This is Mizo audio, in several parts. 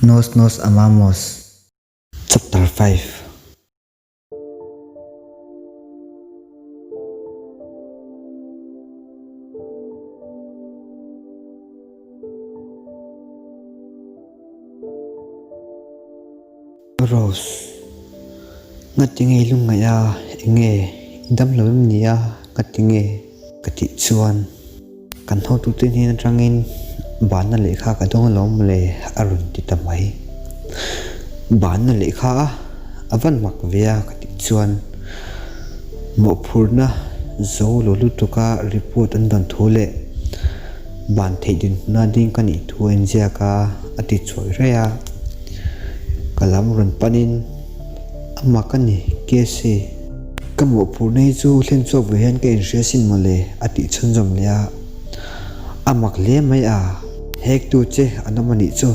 Nos Nos Amamos Chapter 5. Rose, Ngati nge i lungngaih a, enge i dam lo em ni a, ngati nge ka tih chuan kan hotute hnen atangin banna lehkha ka dawng alawm mawle a rawn ti ta mai. Banna lehkha a, a van mak ve a ka tih chuan mawhphurhna zo lo lutuka report an dawn thu leh ban theih dinhmuna ding ka nih thu a inziak a, a ti chhuai raih a. Ka lam rawn panin a mak a ni, Casey. Ka mawhphurhna hi chu hlen chhuak ve hian ka inhria sin mawle a tih chhunzawm leh a. A mak hle mai a, hektu che an awm a nih chu.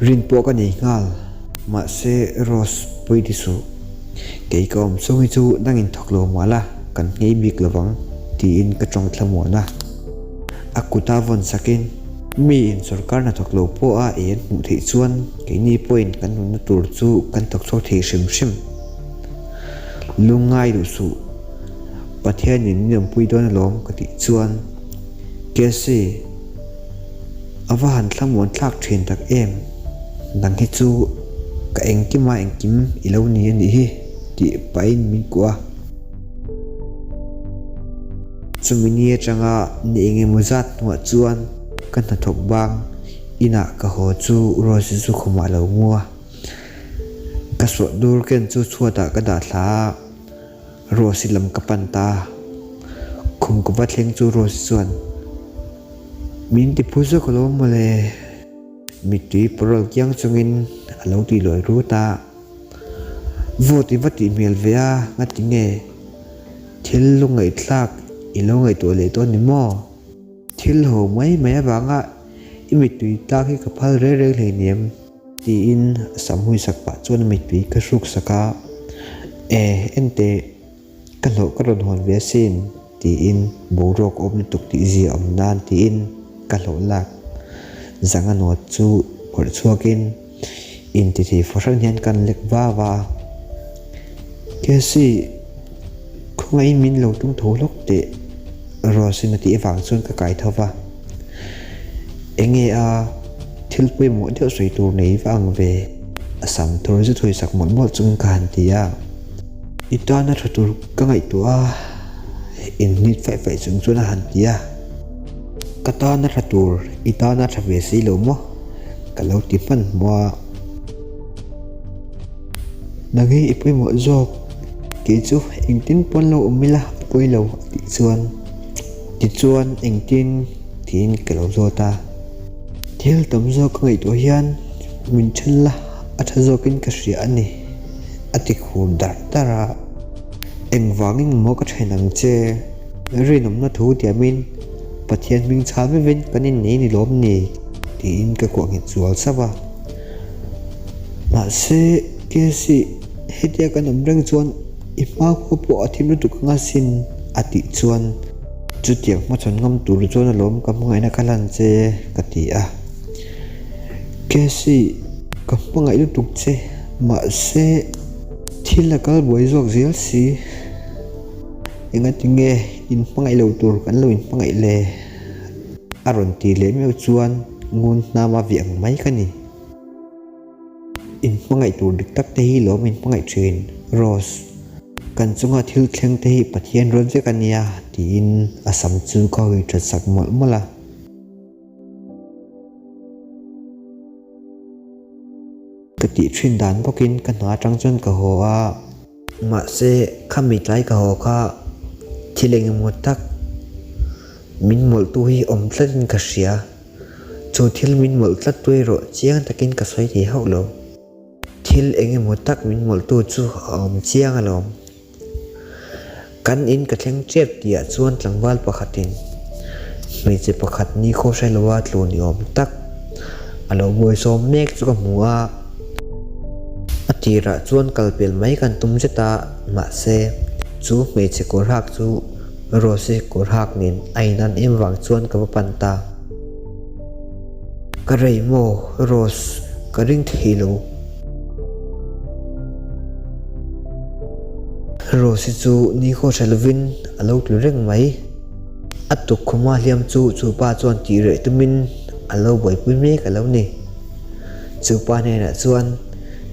Rin pawh ka nei nghal, mahse Rose pawi ti suh. Kei ka awm chhung hi chu nangin thawk lo mah la, kan nghei bik lovang tiin ka tawng thlamuan a. A kuta vawn sakin mi in sorkar hnathawk lo pawha ei an hmuh theih chuan keini pawhin kan nunna tur chu kan thawk chhuak thei hrim hrim. Lungngai duh suh, Pathianin min awmpui dawn alawm ka tih chuan Cassie a va han thlamuan thlak thin tak em, nang hi chu ka engkima engkim i lo ni a nih hi tih pahin min kuah a. Chumi ni atanga ni engemaw zat hnuah chuan ka hnathawk bang inah ka haw chu Rose chu khumah a lo ngu a. Ka suah dur ken chu chhuatah ka dah thla a, Rose lam ka pan ta a. Khum ka va thleng chu Rose chuan, Min ti phu zawk alawm mawle, mittui pawrawl kiang chungin a lo ti lawi rut a. Vote i va tih hmel ve a, ngati nge? Thil lu ngaihthlak i lo ngaihtuah leh dawn ni maw? Thil ho mai mai avanga i mittui tlak hi ka phal reng reng hleinem tiin a sam hui sak pah chuan a mittui ka hruk sak a, E, enteh, ka hlawh ka rawn hawn ve asin tiin boruak awm lutuk tih zia awm nan tiin ka hlawh lak zanga nawt chu phawrh chhuakin Intithei fahran hian kan lek va va a. Cassie, khawngaihin min lo tum tho hlawk teh Rose-in a tih avang chuan ka kai tho va. Enge a thil pawimawh deuh sawi tur nei va ang ve? A sam thur zet hawi sak mawlh mawlh chungin ka han ti a. I tana tha tur ka ngaihtuah a, inhnit faih faih chung chuan a han ti a. Ka tana tha tur i tana tha ve si lo maw? Ka lo ti hmanhmawh a. Nang hi i pawimawh zawk, kei chu engtin pawn lo awm ila a pawi lo a tih chuan tichuan engtin tiin ka lo zawt a. Thil tam zawk ka ngaihtuah hian min then la a tha zawkin ka hria a ni a ti khur dar dar a. Engvangin maw ka then ang che? Rinawmna thu tiamin Pathian hming chhal vevin kan innei ni lawm ni? tiin ka kuah nghet zual sauh a. Mahse, Casey, hetia kan awm reng chuan i hmakhua pawh a thim lutuk anga sin a tih chuan chutiang hmachhawn ngam tur chuan alawm ka hmangaihna ka hlan che ka ti a. Casey, ka hmangaih lutuk che, mahse, thil a kal buai zawk zel si. Engatinge in hmangaih lo tur kan lo in hmangaih le? A rawn ti leh meuh chuan ngun hnam a viah ang mai ka ni. In hmangaih tur dik tak te hi lawm in hmangaih thin, Rose. Kan chunga thil thleng te hi Pathian rawn vek a nia tiin a sam chu ka hawi that sak mawlh mawlh a. Ka tih thin dan bawkin ka hna atang chuan ka haw a. Mahse, khami tlai ka haw kha thil eng emaw tak min mawlhtu hi awm tlatin ka hria. Chu thil min mawlh tlat tu erawh chiang takin ka sawi thei hauh lo. Thil eng emaw tak min mawlhtu chu a awm chiang alawm. Kan in ka thleng tep tihah chuan tlangval pakhatin hmeichhe pakhat ni khaw hre loa tlu ni awm tak a lo buaisawm mek chu ka hmu a. A tirah chuan kal pel mai kan tum zet a, mahse chu hmeichhe kawr hak chu Rose kawr hak nen a inan em vang chuan ka va pan ta. Ka rei maw Rose? Ka ring thei lo. Rose-i chu nikhaw hre lovin a lo tlu reng mai. A tukkhuma hliam chu chu pa chuan tih reh tumin a lo buaipui mek a lo ni. Chu pa hnenah chuan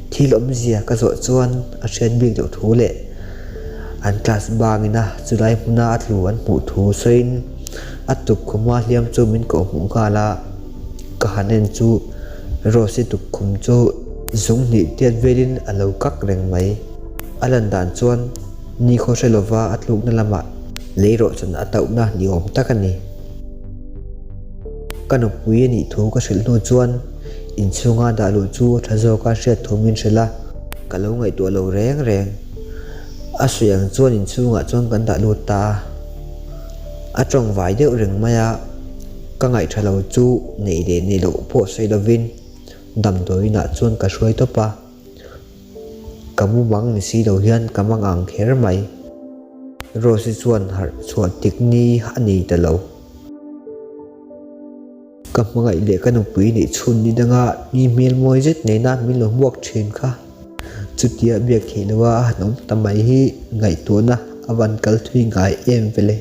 thil awmzia ka zawh chuan a hriat bik loh thu leh an class bangina chulai hmuna a tlu an hmuh thu sawiin a tukkhuma hliam chu min kawhhmuh nghal a. Ka han en chu Rose-i tukkhum chu zung hnih tiat velin a lo kak reng mai. A lan dan chuan nikhaw hre lova a tlukna lamah lei rawhchan a tauhna ni awm tak a ni. Ka nupui a nih thu ka hrilh hnu chuan inchhunga dah luh chu a tha zawka hriat thu min hrilh a, ka lo ngaihtuah lo reng reng. A sawi ang chuan inchhungah chuan kan dah lut ta a, a tawng vai deuh reng mai a. Ka ngaihtha lo chu neih leh neih loh pawh sawi lovin damdawiinah chuan ka hruai tawp a, ka mumang ni si lo hian ka mang ang kher mai. Rose-i chuan harh chhuah tik ni a nei ta lo. Ka hmangaih leh ka nupui neih chhun ni danga mi hmel mawi zet nena min lo hmuak thin kha. Chutia biak theih loha a han awm ta mai hi ngaihtuahna a van kal thui ngai em vele.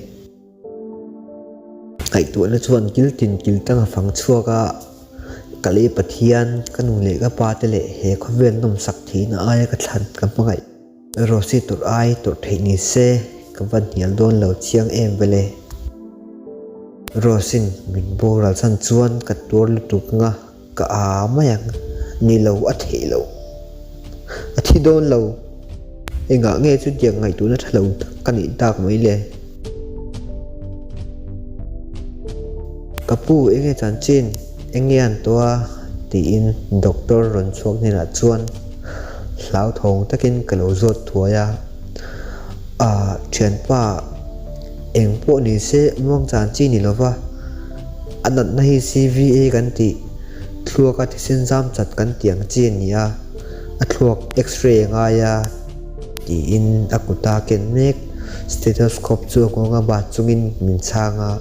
Ngaihtuahna chuan kil tin kil tang a fang chhuak a, ka lei Pathian, ka nu leh ka pa te leh he khawvel nawmsak theihna aia ka thlan ka hmangaih. Rosy tawrh ai tawrh theih ni se ka va hnial dawn lo chiang em vele. Rose-in min boral chhan chuan ka tuar lutuk anga ka a mai ang, ni lo a theih loh. A thi dawn lo. Engah nge chutiang ngaihtuahna tha lo tak ka nih tak mai le? Ka pu enge chanchin? Enge an tawh a? tiin doctor rawn chhuak hnenah chuan hlauthawng takin ka lo zawt thuai a. Ahh thianpa eng pawh ni se muang chan chi ni lova a natna hi CVA kan tih thluaka thisen zam chat kan tih ang chi a ni a. A thluak x-ray a ngai a tiin a kuta ken mek stethoscope chu a nghawng a bat chungin min chhang a.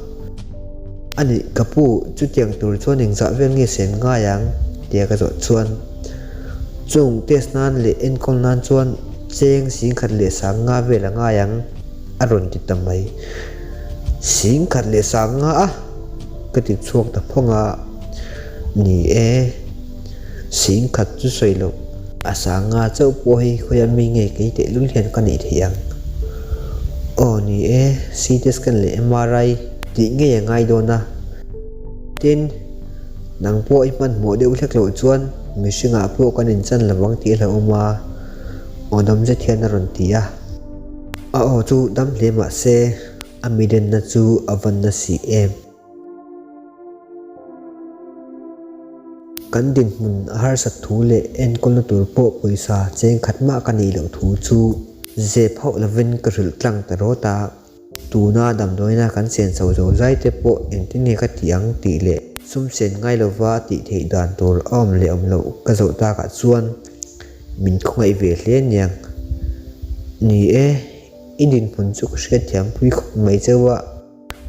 A nih ka pu chutiang tur chuan engzah vel nge sen ngai ang tia ka zawh chuan chung test nan leh enkawl nan chuan cheng singkhat leh sang nga vel a ngai ang a rawn ti ta mai. Singkhat leh sang nga a ka ti chhuak ta phawng a ni e. Singkhat chu sawi loh, a sanga chauh pawh hei khawia mi nge kei tehlul hian ka neih theih ang. Aw ni e, CT scan leh MRI tih ngei a ngai dawn a. Tin, nang pawh i hmanhmawh deuh hlek loh chuan mihringah pawh kan inchan lo ang tih a hlauhawm a, aw dam zet hian a rawn ti a. A aw chu dam hle mah se, a midenna chu a van na si em. Kan dinhmun a harsat thu leh enkawlna tur pawh pawisa cheng khat mah ka neih loh thu chu zep hauh lovin ka hrilh tlang ta rawt a. Tuna damdawina kan chen chho zo zai te pawh engtin nge ka tih ang tih leh sum sen ngai lova tih theih dan tur a awm leh awm loh ka zawh takah chuan min khawngaih ve hle aniang. Ni e, i dinhmun chu ka hriatthiam pui khawp mai cheu a.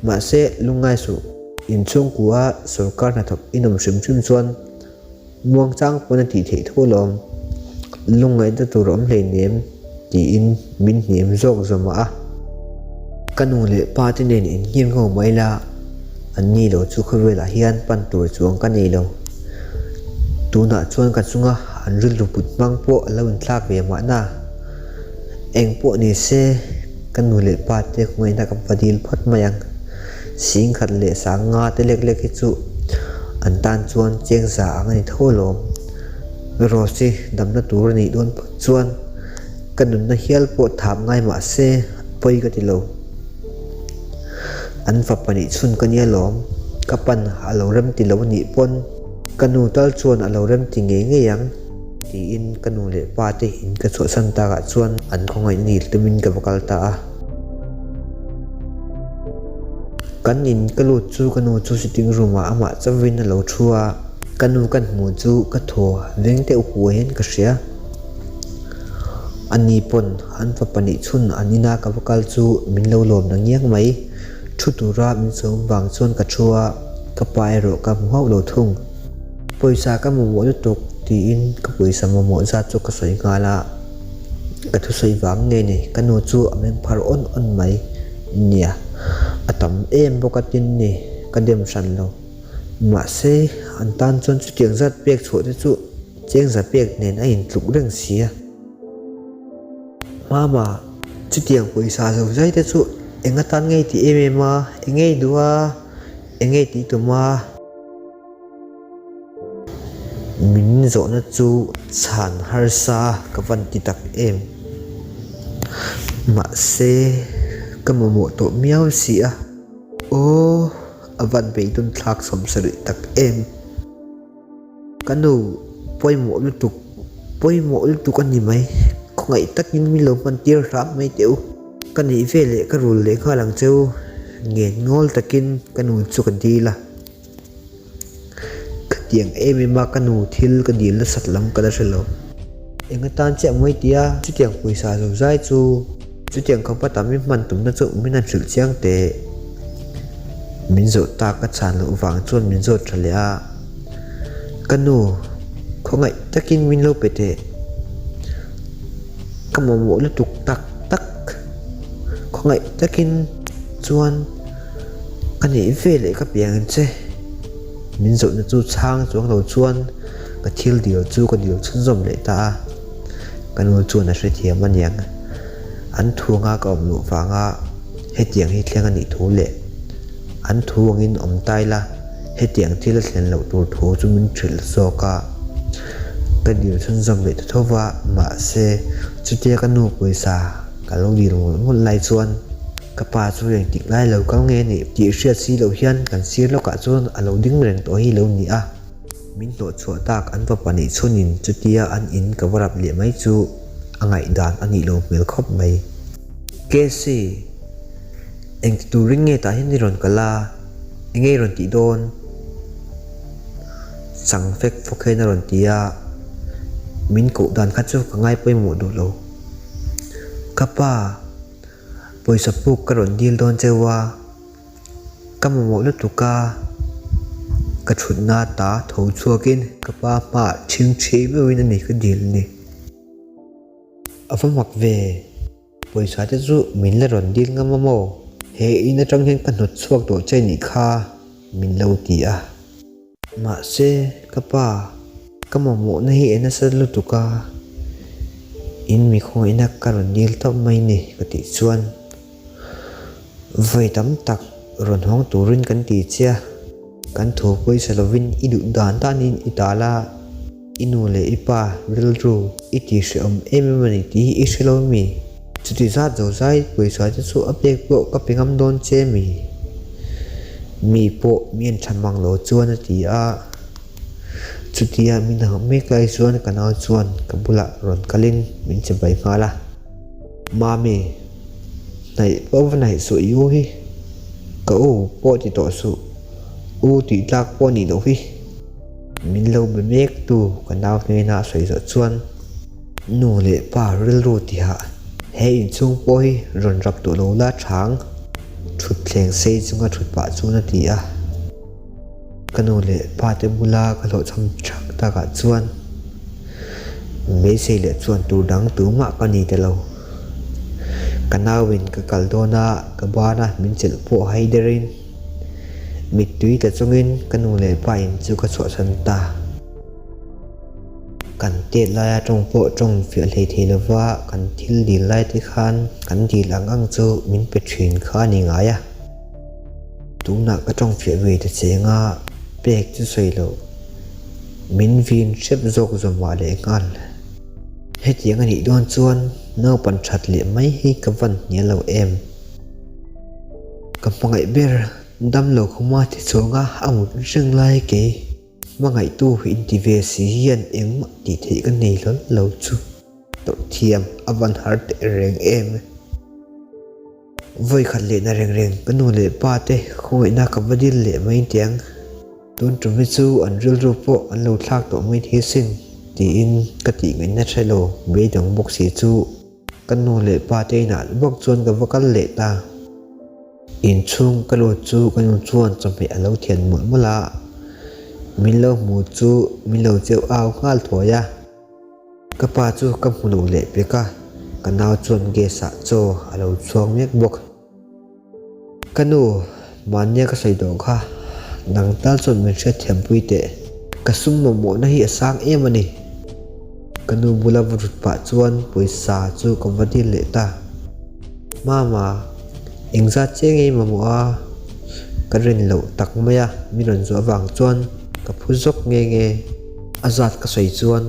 Mahse, lungngai suh, inchhungkua sorkar hnathawk in awm hrim hrim chuan muangchang pawn a tih theih tho alawm, lungngaihna tur a awm hleinem tiin min hniam zawk zawm a. Ka nu leh pa te nen inhniam ngho mai la, an ni lo chu khawvelah hian pan tur chuang ka nei lo. Tunah chuan ka chunga an rilru put hmang pawh a lo inthlak ve mahna. Eng pawh ni se. Ka nu leh pa te khawngaihna ka va dil phawt mai ang. Singkhat leh sanga te lek lek hi chu an tan chuan cheng za ang a ni tho alawm. Rose-i damna tur a nih dawn phawt chuan ka nunna hial pawh thap ngai mah se pawi ka ti lo. An fapa nih chhun ka nia lawm. Ka pan a lo rem ti lo a nih pawn ka nu tal chuan a lo rem ti ngei ngei ang. Tiin ka nu leh pa te in ka chhuahsan takah chuan an khawngaih nil tumin ka va kal ta a. Kan in ka lut chu ka nu chu sitting room ah amah chauhin a lo thu a, ka nu kan hmuh chu ka thaw veng deuh huai hian ka hria. Ani pawn an fapa nih chhun an ina ka va kal chu min lo lawm na ngiang mai. Thu tura min sawm vang chuan ka thu a, ka pa erawh ka hmu hauh lo thung. Pawisa ka mamawh lutuk. Tiin ka pawisa mamawh zat chu ka sawi nghal a, ka thusawi vang nge ni ka nu chu a meng phar awn awn mai. Nia, a tam em bawk a tin ni, ka dem hran lo. Mahse, an tan chuan chutiang zat pek chhuah te chu cheng za pek nen a intluk reng si a. Mama, chutiang pawisa zo zai te chu eng atan ngei ti em em a, eng ngei duh a, eng ngei tih tum a. Min zawhna chu chhan harsa ka van ti tak em. Mahse, ka mamawh tawh miau si a. Aw, a van beidawn thlak sawmsarih tak em. Ka nu, pawimawh lutuk, pawimawh lutuk a ni mai. Khawngaih takin min lo hman tir hram mai teh u. Ka nih veleh ka rul leh nghal ang che u. Ngen ngawl takin ka nu chu ka dil a. Khatiang em em a ka nu thil ka dil nasat lam ka la hre lo. Eng atan chiah mawi tia chutiang pawisa zo zai chu chutiang khawpa tam i hman tumna chu min han hrilh chiang teh. Min zawh tak ka chhan loh vang chuan min zawt tha leh a. Ka nu, khawngaih takin min lo pe teh. Ka mamawh lutuk tak tak. Khawngaih takin chuan. Ka neih ve leh ka piang ang che. Min zawhna chu chhang chuang lo chuan ka thil dil chu ka dil chhunzawm leh ta a. Ka nu chuan a hrethiam a niang. An thuanga ka awm loh vanga hetiang hi thleng a nih thu leh an thu angin awm ta ila hetiang thil a thlen loh tur thu chu min hrilh zawk a. Ka dil chhunzawm leh ta tho va, mahse chutia ka nu pawisa ka lo dil mawlh mawlh lai chuan Ka pa chu engtik lai lo kal nge nih tih hriat si loh hian kan sir lawkah chuan a lo ding reng tawh hi lo ni a. Min hnawh chhuah tak an fapa nih chhunin chutia an in ka va rap leh mai chu a ngaihdan a nih lo hmel khawp mai. Casey, engti turin nge tah hian i rawn kal a? Enge i rawn tih dawn? Chang fek fawk hian a rawn ti a, min koh dan kha chu ka ngai pawimawh duh lo. Ka pa. Pawisa puk ka rawn dil dawn cheu a, ka mamawh lutuk a, ka thutna ta tho chhuakin ka pa hmaah chhingchhi meuhin a ni ka dil ni. A va mak ve, pawisa te chu min la rawn dil ngam a maw? He in atang hian ka hnawt chhuak tawh che nih kha min lo ti a. Mahse, ka pa, ka mamawhna hi e nasa lutuk a, in mi khawngaihna ka rawn dil tawp mai ni ka tih chuan vawi tam tak rawn hawng turin kan ti che a, kan thu pawisa lovin i duh dan danin i tal a, i nu leh i pa rilru i ti hrehawm em em a ni tih hi i hre lo mi? Chuti zat zo zai pawisa te chu a pek pawh ka pe ngam dawn che mi? Mi pawh mi en tha mang lo chuan a ti a. Chutia min hauh mek lai chuan ka nau chuan ka bulah rawn kalin min che bai nghal a. Mami, hnaih pawh va hnaih suh i u hi. Ka u pawh ti tawh suh. U tih tlak pawh nih loh hi. Min lo be mek tu ka nau hnena a sawi zawh chuan. Nu leh pa rilru tihah he inchhung pawh hi rawn rap tawh lo la chhang thut thleng sei chunga thut pah chuan a ti a. Ka nu leh pa te bula ka hlawhchham thak takah chuan beisei leh chuan tur dang tumah ka ni ta lo. Ka nauin ka kal dawn a, ka bana min chelh pawh hai derin mittui tla chungin ka nu leh pa in chu ka chhuahsan ta. Kan tet laia tawng pawh tawng fiah hlei thei lova kan thil dil lai te khan kan dil ang ang chu min pe thin kha a ni ngai a. Tunah ka tawng fiah ve ta cheng a, pek chu sawi loh. Min vin hrep zawk zawmah leh nghal. Hetiang a nih dawn chuan naupan that leh mai hi ka van hnial lo em. Ka hmangaih ber damlo khawma ti chuanga a mut reng lai kei. Hmangaihtu inti ve si hian engmah tih theih ka nei hlawl lo chu tawrh thiam a van har teh reng em. Vawi khat lehna reng reng ka nu leh pa te khawngaihna ka va dil leh mai tiang. Tun tum hi chu an rilru pawh an lo thlak tawh mai thei sin tiin ka tih ngaihna hre lo beidawng bawk si chu ka nu leh pa te inah bawk chuan ka va kal leh ta. Inchhung ka lut chu ka nu chuan chawhmeh a lo thian mawlh mawlh a. Min lo hmu chu min lo cheuh au nghal thuai a. Ka pa chu ka hmu lo leh pek a, ka nau chuan gas ah chaw a lo chhuang mek bawk. Ka nu, mahnia ka sawi tawh kha, nang tal chuan min hriatthiampui teh. Ka sum mamawhna hi a sang em a ni. Ka nu bula va rut pah chuan pawisa chu ka va dil leh ta. Mama, engzat che ngei mamawh a? Ka rin loh tak mai a, min rawn zawh avang chuan ka phu zawk nge nge. A zat ka sawi chuan,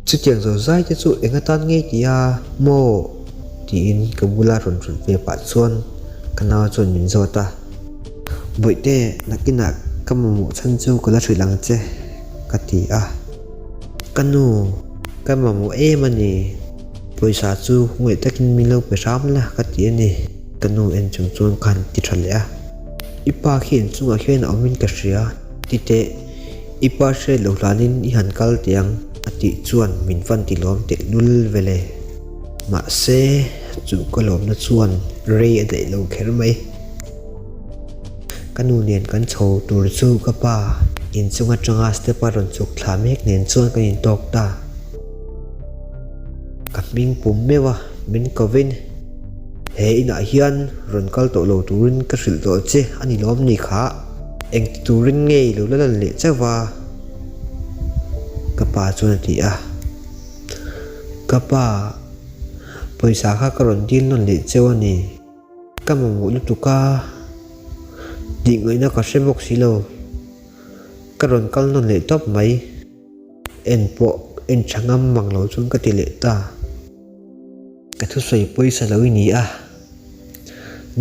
Chutiang zo zai te chu eng atan ngei ti a maw? tiin ka bula rawn hrulh ve pah chuan ka nau chuan min zawt a. Bawihte, nakinah ka mamawh chhan chu ka la hrilh ang che, ka ti a. Ka nu, ka mamawh em a ni. Pawisa chu ngaih takin min lo pe hram la ka ti a ni. Ka nu en chung chuan ka han ti tha leh a. I pa khi inchungah hian a awmin ka hria, ti teh. I pa hriat loh hlanin i han kal teh ang a tih chuan min van ti lawm teh lul vele. Mahse, chu ka lawmna chuan rei a daih lo kher mai. Ka nu nen kan chho tur chu ka pa inchung atanga step a rawn chhuk thla mek nen chuan kan intawk ta. Ka hming pum meuh a, min kovin he inah hian rawn kal tawh lo turin ka hrilh tawh che a ni lawm ni kha. Engti turin nge i lo la lan leh chauh va? Ka pa chuan a ti a. Ka pa, pawisa kha ka rawn dil nawn leh cheu a ni. Ka mamawh lutuk a, tih ngaihna ka hre bawk si lo. Ka rawn kal nawn leh tawp mai. En pawh en tha ngam mang lo chuan ka ti leh ta. Ka thusawi pawisa lo i ni a,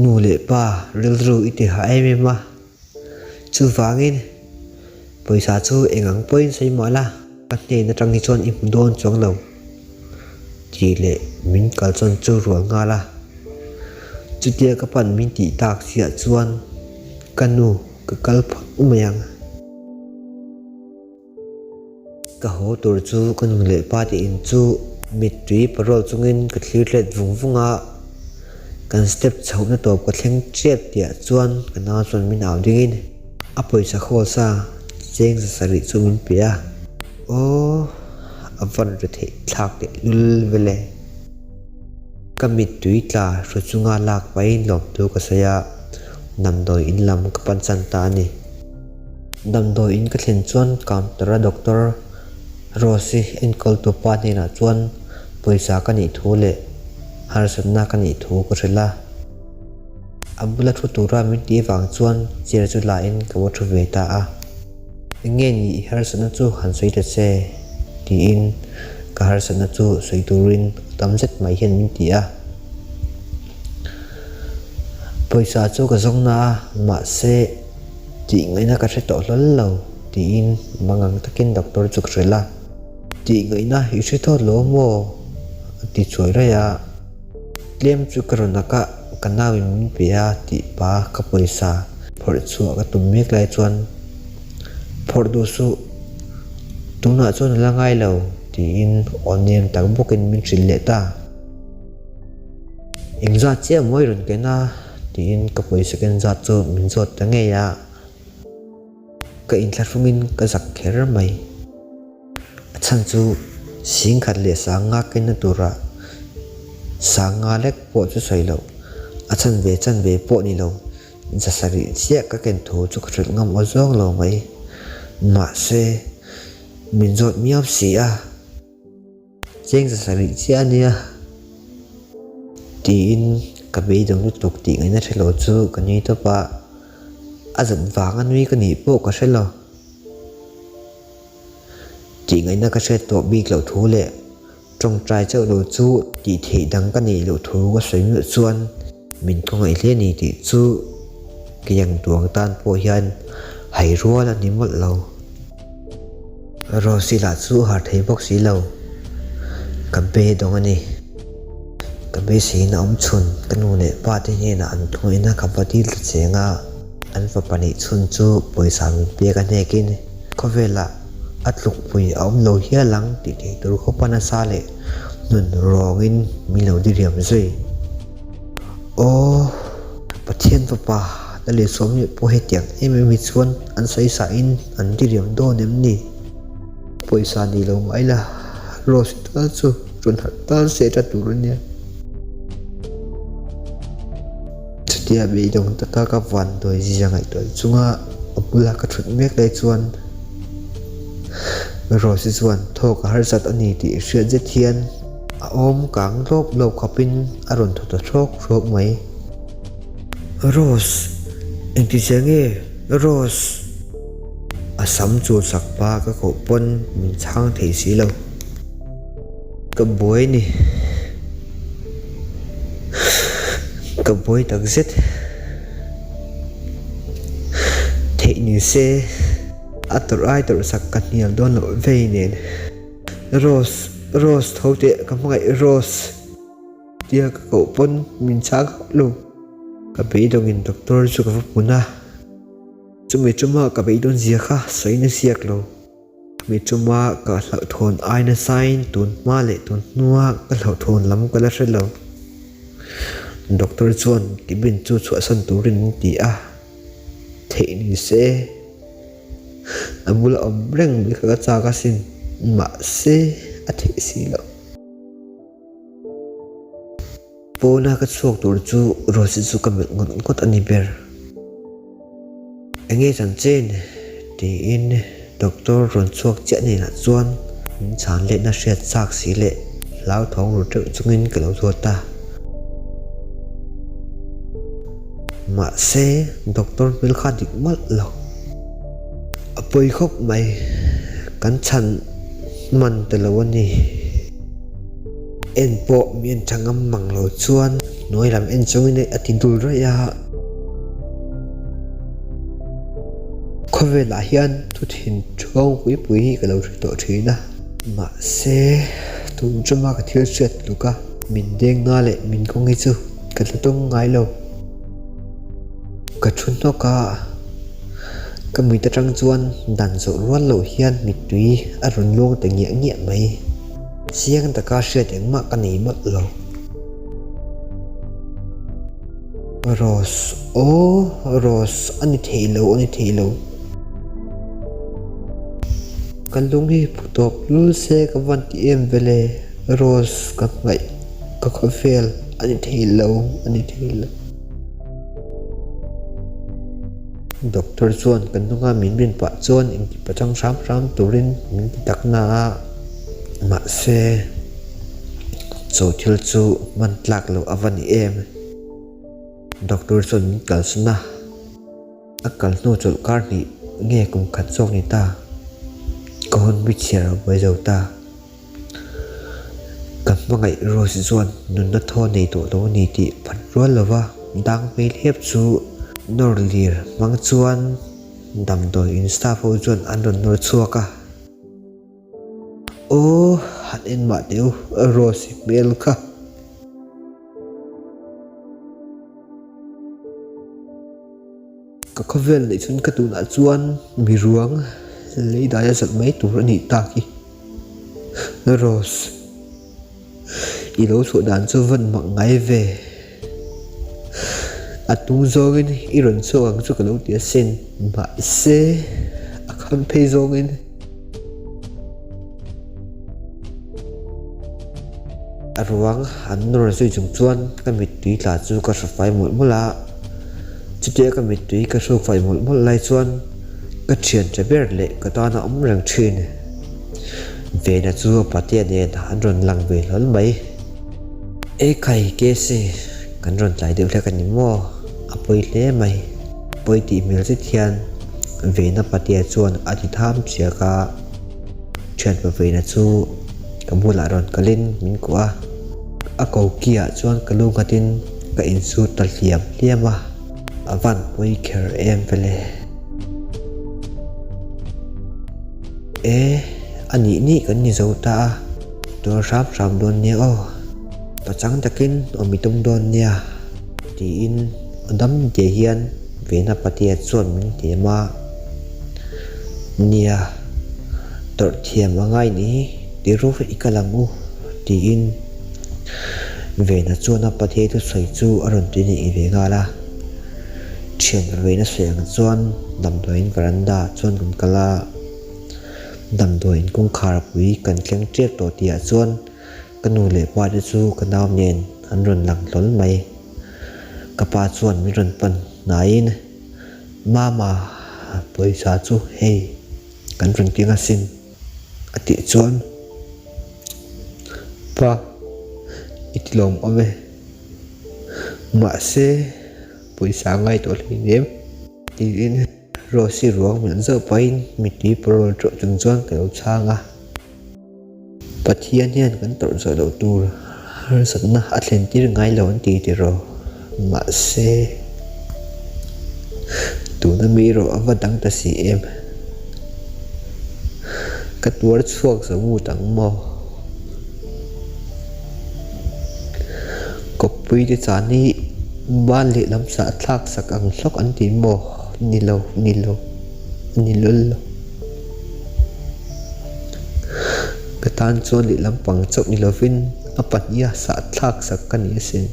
nu leh pa rilru i ti hah em em a, chuvangin pawisa chu eng ang pawhin sawi mah la, ka hnen atang hi chuan i hmu dawn chuang lo tih leh min kal chuan chu rual nghal a. Chutia ka pan min tih tak chiah chuan ka nu ka kal phawt mai ang. Ka haw tur chu ka nu leh pa te in chu mittui parawl chungin ka thlir tlet vung vung a, kan step chhohna tawp ka thleng tep tihah chuan ka nau chuan min au dingin a pawisa khawl sa cheng za sarih chu min pe a, aw a van ri theih thlak teh lul vele. Ka mittui tla hru chunga lak pahin lawmtu ka sawi a, damdawi in lam ka pan chan ta a ni. Damdawi in ka thlen chuan counter a doctor Rose-i enkawltu pa hnenah chuan pawisa ka nih thu leh harsatna ka nih thu ka hrilh a. A bula thu tura min tih vang chuan chair chu la in ka va thu ve ta a. Eng nge ni i harsatna chu han sawi ta che? tiin ka harsatna chu sawi turin tam zet mai hian min ti a. Pawisa chu ka zawng na a, mahse tih ngaihna ka hre tawh hlawl lo tiin mangang takin doctor chu ka hrilh a. Tih ngaihna i hre thawt lo maw? a ti chuai raih a. Tlem chu ka rawn ak a, ka nauin min pe a tih pa ka pawisa phawrh chhuah ka tum mek lai chuan Phawrh duh suh, tunah chuan a la ngai lo tiin aw nem tak bawkin min hrilh leh ta. Engzat chiah mawi rawn ken a tiin ka pawisa ken zat chu min zawt ta ngei a, ka inthlahrungin ka zak kher mai. A chhan chu singkhat leh sanga kenna tura sanga lek pawh chu sawi loh, a chhan ve chan ve pawh ni lo, zasarih chiah ka ken thu chu ka hrilh ngam aw zawng lo mai. Mahse, min zawt miau si a. Cheng zasarih chiah a nia tiin ka beidawng lutuk tih ngaihna hre lo chu ka nui tawp a, a zat vanga nui ka nih pawh ka hre lo. Tih ngaihna ka hriat tawh bik loh thu leh tawngtai chauh lo chu tih theih dang ka neih loh thu ka sawi meuh chuan min khawngaih hle a ni tih chu kei ang tuang tan pawh hian hai rual a ni mawlh lo. Rosy lah chu a har thei bawk si lo, ka beidawng a ni. Ka beiseiin a awm chhun ka nu leh pa te hnenah an thuaina ka va dil ta cheng a. An fapa nih chhun chu pawisa min pek a hnekin khawvelah a tlukpui a awm lo hial ang tih thei tur khawpa nasa leh nun rawngin min lo diriam zui. Aw Pathian fapa! La leh sawmleh pawh hetiang em em hi chuan an sawi sahin an diriam dawn em ni? Pawisa ni lo mah ila Rose tal chu rawn harh tal se ta tur a nia. Chutia beidawng taka ka vanduai zia ngaihtuah chunga a bula ka thut mek lai chuan Rose chuan thawk a harsat a ni tih hriat zet hian a awm kang lawp lawp khawpin a rawn thaw ta hrawk hrawk mai. Rose, engtizia nge Rose? A sam chul sak pa ka koh pawn min chhang thei si lo. Ka buai ni. Ka buai tak zet. Theih ni se a tawrh ai tawrh sak ka hnial dawn loh vei nen. Rose, Rose tho teh ka hmangaih Rose. Tia ka koh pawn min chhang hauh lo. Ka beidawngin doctor chu ka va hmun a. Chumi chuma ka beidawn zia kha sawi na ziak lo. Mi chuma ka hlauhthawn ai nasain tun hma leh tun hnua ka hlauhthawn lam ka la hre lo. Doctor chuan cabin chu chhuahsan turin min ti a, theih ni se a bula awm reng mai kha ka chak asin, mahse a theih si loh. Pawna ka chhuak tur chu Rose chu ka melh ngawt ngawt a ni ber. Enge chanchin? tiin doctor rawn chhuak chiah hnenah chuan min chhan letna hriat chak si leh hlauthawng ru teuh chungin ka lo zawt a. Mahse doctor hmel kha dik mawlh lo. A pawi khawp mai, kan chhan hman ta lo a ni. En pawh mi en tha ngam mang lo chuan hnuai lam en chungin a ti dul raih a. Khawvelah hian thu thin thuang pui pui hi ka lo hre tawh thin a. Mahse, tun tuma ka thil hriat tluk a, min deng na leh min kawng hi chu ka tla tum ngai lo. Ka thu hnawk a, ka mit atang chuan dan zawh rual loh hian mittui a rawn luang ta ngiah ngiah mai. Chiang taka hriat engmah ka nei mawlh lo. Rose, aw Rose, a ni thei lo, a ni thei lo. Ka lung hi phu tawp lul se ka van ti em vele, Rose ka hmangaih, ka khawvel, a ni thei lo, a ni thei lo. Doctor chuan ka hnunga min rin pah chuan inti pachang hram hram turin min ti tak na a. Mahse, chu thil chu hman tlak loh a va ni em? Doctor chuan min kalsan a, a kal hnu chawlh kar hnih nge kum khat zawk ni ta, ka hun bi chhiar a buai zo ta. Ka hmangaih Rose chuan nunna thaw nei tawh lo a ni tih phat rual lova dang hmel hep chu nawr lir hmang chuan damdawi in staff ho chuan an rawn nawr chhuak a. Aw, han en mah teh u, Rose hmel kha. Ka khawvel neih chhun ka tunah chuan mi ruang lei daia zalh mai tur a nih tak hi. Rose, i lo chhuah dan chu van mak ngai ve. A tung zawngin i rawn chhuak ang chu ka lo ti asin, mahse a kham phei zawngin. A ruang an nawr zui chung chuan ka mittui tla chu ka hru fai mawlh mawlh a, chutia ka mittui ka hru fai mawlh mawlh lai chuan ka thian tha ber leh ka tana awm reng thin Vena chu a patea nen an rawn lang ve hlawl mai. Ekhai Casey, kan rawn tlai deuh hlek a ni maw? A pawi hle mai. Pawi tih hmel zet hian Vena patea chuan a ti tham chiak a. Thianpa Vena chu ka bulah rawn kalin min kuah a. A kokiah chuan ka lu nghatin ka insut ta hliam hliam a. A van pawi kher em vele. E, a nih nih kan ni zo ta a. Tuar hram hram dawn nia aw, pachang takin awm i tum dawn nia, tiin a dam te hian Vena Patea chuan min hnem a. Nia, tawrh thiam a ngai ni hi, ti ru i kal ang u, tiin Vena chuan a Patea thusawi chu a rawn ti nih ve nghal a. Thian vawiin a sawi ang chuan damdawiin veranda ah chuan kan kal a, damdawiin kawngkhar pui kan thleng tep tawh tih ah chuan ka nu leh pa te chu ka nau nen an rawn lang hlawl mai. Ka pa chuan min rawn pan hnaiin, Mama, pawisa chu hei kan rawn keng asin a tih chuan, Pa, i ti lawmawm e. Mahse, pawisa ngai tawh hlei nem tiin Rose-i ruang melh zauh pahin mittui parawl teuh chung chuan ka lo chhang a. Pathian hian kan tawrh zawh loh tur harsatna a thlen tir ngai lo an ti tiraw? Mahse, tuna mi erawh a va dang ta si em? Ka tuar chhuak zo ngut ang maw? Kawppui te chan hi ban lehlam sah thlak sak ang hlawk an ti maw? Ni lo, ni lo, a ni lul lo. Ka tan chuan lehlam pang chauh ni lovin a pahniha sah thlak sak ka ni asin.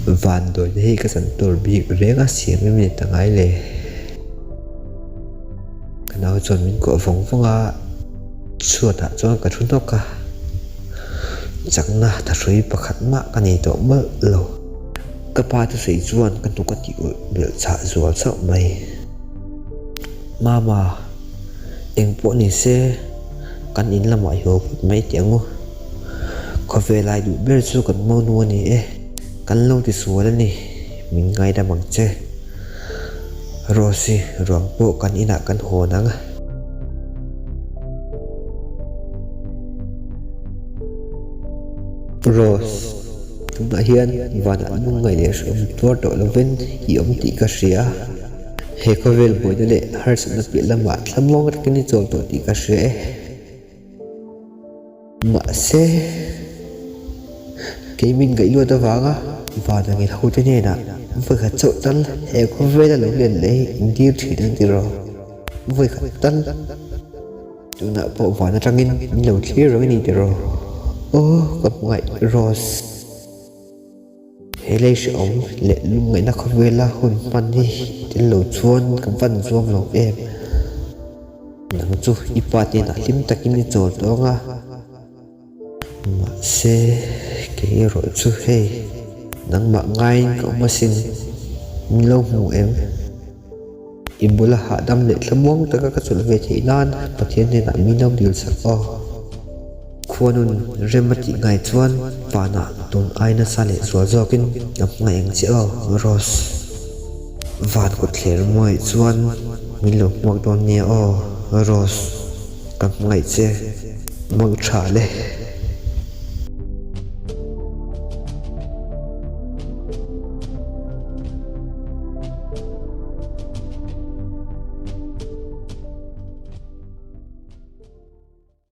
Vanduaina hi ka chan tur bik reng a siam em ni ta ngai le? Ka nau chuan min kuah vawng vawng a. Chhuatah chuan ka thu hnawk a, chakna thahrui pakhat mah ka nei tawh mawlh lo. Ka pa thusawi chuan ka hnuk a tih ulh belh chhah zual chauh mai. Mama, eng pawh ni se kan in lamah i haw phawt mai teh ang u. Khawvel ai duh ber chu kan monu a ni e, kan lo ti sual a ni, min ngaidam ang che. Rose-i ruang pawh kan inah kan hawn ang. Rose, tunah hian vanah lungngaih leh hrehawm tuar tawh lovin i awm tih ka hria. He khawvel buaina leh harsatna piah lamah thlamuang takin i chawl tawh tih ka hria e. Mahse, kei min ngaihluat avanga van angin hote hnenah vawikhat chauh tal he khawvela lo len leh hi in dir thin ang tiraw? Vawikhat tal tunah pawh van atangin min lo thlir reng a ni tiraw? Aw ka hmangaih Rose. He lei hrehawm leh lungngaihna khawvela hun hman hi tel lo chuan ka van zuam lo em? Nang chu i pa te inah hlim takin i chawl tawh ang a, mahse kei erawh chu hei nangmah ngaiin ka awm asin, min lo hmu em? I bula hahdam leh thlamuang taka ka chawlh ve theih nan Pathian hnenah min lo dil sak aw. Khuanun rem a tih ngai chuan vanah tun ai nasa leh zual zawkin ka hmangaih ang che aw, Rose. Van kut thler muaih chuan min lo hmuak dawn nia aw, Rose. Ka hmangaih che, mang tha le.